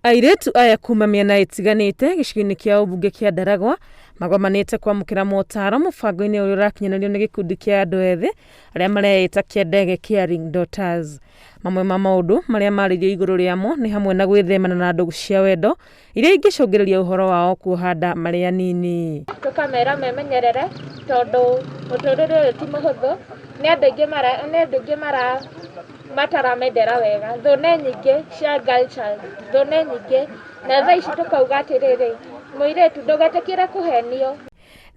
Airĩtu aya kuma mĩena ĩtiganĩte gĩcigo-inĩ kĩa ũmbunge kĩa Ndaragwa magomanĩte kwamũkĩra motaro mũbango-inĩ ũrĩa ũrakinyanĩrio nĩ gĩkundi kĩa andũ ethĩ arĩa mareĩta kĩa Ndege Caring Daughters. Mamwe ma maũndũ marĩa marĩirio igũrũ rĩamo nĩ hamwe na gwĩthemana na ndũgũ cia wendo iria ingĩcũngĩrĩria ũhoro wao kuoha nda marĩ anini. Tũkamera memenyerere tondũ mũtũrĩre ũyũ ti mũhũthũ, nĩ andũ aingĩ mara, nĩ andũ aingĩ mara mataramendera wega. Thũ nĩ nyingĩ cia girl child, thũ nĩ nyingĩ na thaa ici tũkauga atĩrĩrĩ, mũirĩtu ndũgetĩkĩre kũhenio.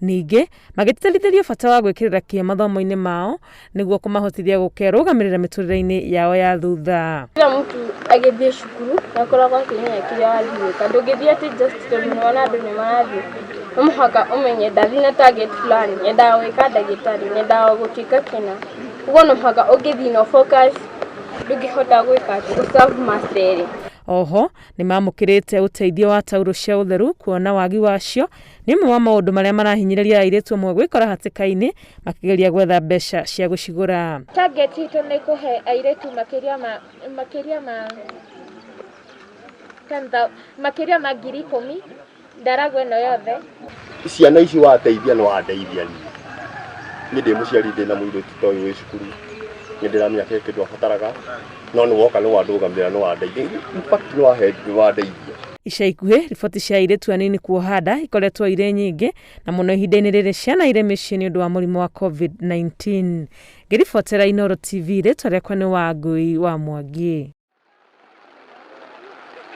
Ningĩ, magĩtĩtĩrithĩrio bata wa gwĩkĩrĩra kĩyo mathomo-inĩ mao nĩguo kũmahotithia gũkerũgamĩrĩra mĩtũrĩre-inĩ yao ya thutha. Kila mtu agĩthiĩ cukuru nĩ akoragwo akĩmenya kĩrĩa arathiĩ gwĩka. Ndũngĩthiĩ atĩ just tondũ nĩ wona andũ nĩ marathiĩ. No mũhaka ũmenye ndathiĩ na target fulani, nyendaga gwĩka ndagĩtarĩ, nyendaga gũtuĩka kĩna. Ũguo no mũhaka ũngĩthiĩ na focus ndũngĩhota gwĩka atĩ gũ serve master erĩ. Oho, nĩ mamũkĩrĩte ũteithio wa taurũ cia ũtheru kuona wagi wacio nĩ ũmwe wa maũndũ marĩa marahinyĩrĩria airĩtu amwe gwĩkora hatĩka-inĩ makĩgeria gwetha mbeca cia gũcigũra. Target itũ nĩ kũhe airĩtu makĩria ma makĩria ma 10,000 makĩria ma 10,000 Ndaragwa ĩno yothe. Ciana ici wateithia nĩ wandeithia niĩ. Niĩ ndĩ mũciari ndĩna mũirĩtu ta ũyũ wĩ cukuru, nĩ ndĩramenya kĩrĩa kĩndũ abataraga, no nĩ woka nĩ wandũgamĩrĩra nĩ wandeithia. In fact nĩ wahe nĩ wandeithia. Ica ikuhĩ, riboti cia airĩtu anini kuoha nda ikoretwo irĩ nyingĩ, na mũno ihinda-inĩ rĩrĩ ciana irĩ mĩciĩ nĩ ũndũ wa mũrimũ wa Covid-19. Ngĩribotera Inooro TV, rĩtwa rĩakwa nĩ Wangũi wa Mwangi.